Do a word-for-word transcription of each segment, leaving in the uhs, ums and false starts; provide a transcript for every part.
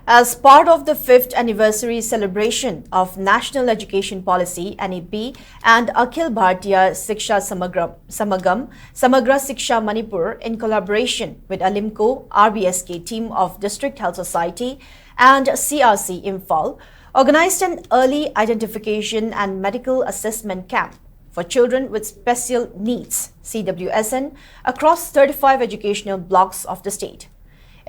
As part of the fifth anniversary celebration of National Education Policy, N E P, and Akhil Bharatiya Shiksha Samagra- Samagam, Samagra Shiksha Manipur, in collaboration with Alimco, R B S K team of District Health Society, and C R C Imphal, organized an early identification and medical assessment camp for children with special needs, C W S N, across thirty-five educational blocks of the state.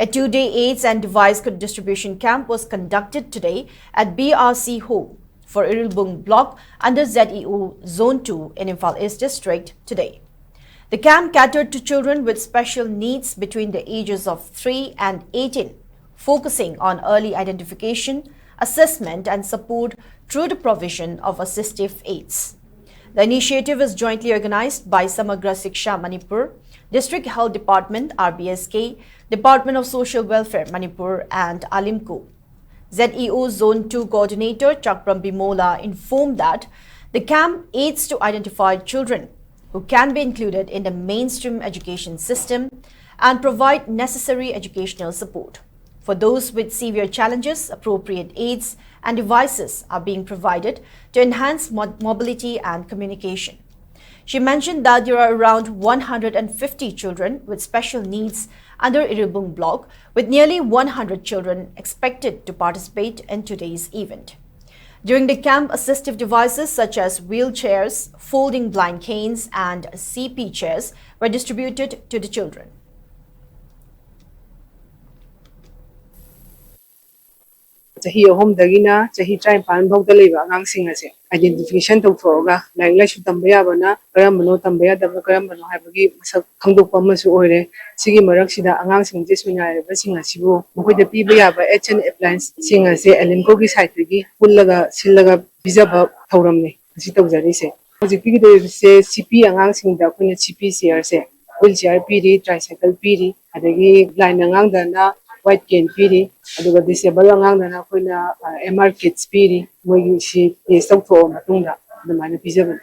A two-day aids and device distribution camp was conducted today at B R C Home for Iribung Block under Z E O Zone two in Imphal East District today. The camp catered to children with special needs between the ages of three and eighteen, focusing on early identification, assessment, and support through the provision of assistive aids. The initiative is jointly organized by Samagra Shiksha Manipur, District Health Department, R B S K, Department of Social Welfare Manipur, and Alimco. Z E O Zone two Coordinator Chakram Bimola informed that the camp aids to identify children who can be included in the mainstream education system and provide necessary educational support. For those with severe challenges, appropriate aids and devices are being provided to enhance mo- mobility and communication. She mentioned that there are around one hundred fifty children with special needs under Iribung block, with nearly one hundred children expected to participate in today's event. During the camp, assistive devices such as wheelchairs, folding blind canes, and C P chairs were distributed to the children. ꯆꯍꯤ ꯑꯍꯨꯝꯗꯒꯤꯅ ꯆꯍꯤ ꯇꯔꯥꯅꯤꯄꯥꯟ ꯐꯥꯎꯗ ꯂꯩꯕ ꯑꯉꯥꯡꯁꯤꯡ ꯑꯁꯦ identification ꯇꯧꯊꯣꯛꯑꯒ ꯂꯥꯏꯔꯤꯛ ꯂꯥꯏꯁꯨ ꯇꯝꯕ ꯌꯥꯕꯅ ꯀꯔꯝꯕꯅꯣ, ꯇꯝꯕ ꯌꯥꯗꯕ ꯀꯔꯝꯕꯅꯣ ꯍꯥꯏꯕꯒꯤ ꯃꯁꯛ ꯈꯪꯗꯣꯛꯄ ꯑꯃꯁꯨ ꯑꯣꯏꯔꯦ꯫ ꯁꯤꯒꯤ ꯃꯔꯛꯁꯤꯗ ꯑꯉꯥꯡꯁꯤꯡꯁꯦ ꯁꯣꯏꯅꯥꯏꯔꯕꯁꯤꯡ ꯑꯁꯤꯕꯨ ꯃꯈꯣꯏꯗ ꯄꯤꯕ ꯌꯥꯕ aids and applianceꯁꯤꯡ ꯑꯁꯦ ꯑꯦꯂꯤꯝꯀꯣꯒꯤ siteꯇꯒꯤ ꯄꯨꯜꯂꯒ ꯁꯤꯜꯂꯒ ꯄꯤꯖꯕ ꯊꯧꯔꯝꯅꯤ ꯉꯁꯤ ꯇꯧꯖꯔꯤꯁꯦ꯫ ꯍꯧꯖꯤꯛ ꯄꯤꯒꯗꯧꯔꯤꯕꯁꯦ C P ꯑꯉꯥꯡꯁꯤꯡꯗ ꯑꯩꯈꯣꯏꯅ C P chairꯁꯦ, wheelchair ꯄꯤꯔꯤ, tricycle ꯄꯤꯔꯤ, ꯑꯗꯒꯤ blind ꯑꯉꯥꯡꯗꯅ white cane ꯄꯤꯔꯤ, ꯑꯗꯨꯒ disable ꯑꯉꯥꯡꯗꯅ ꯑꯩꯈꯣꯏꯅ M R kits ꯄꯤꯔꯤ꯫ ꯃꯣꯏꯒꯤ ꯁꯤ test ꯇꯧꯊꯣꯛꯑ ꯃꯇꯨꯡꯗ ꯑꯗꯨꯃꯥꯏꯅ ꯄꯤꯖꯕꯅꯤ꯫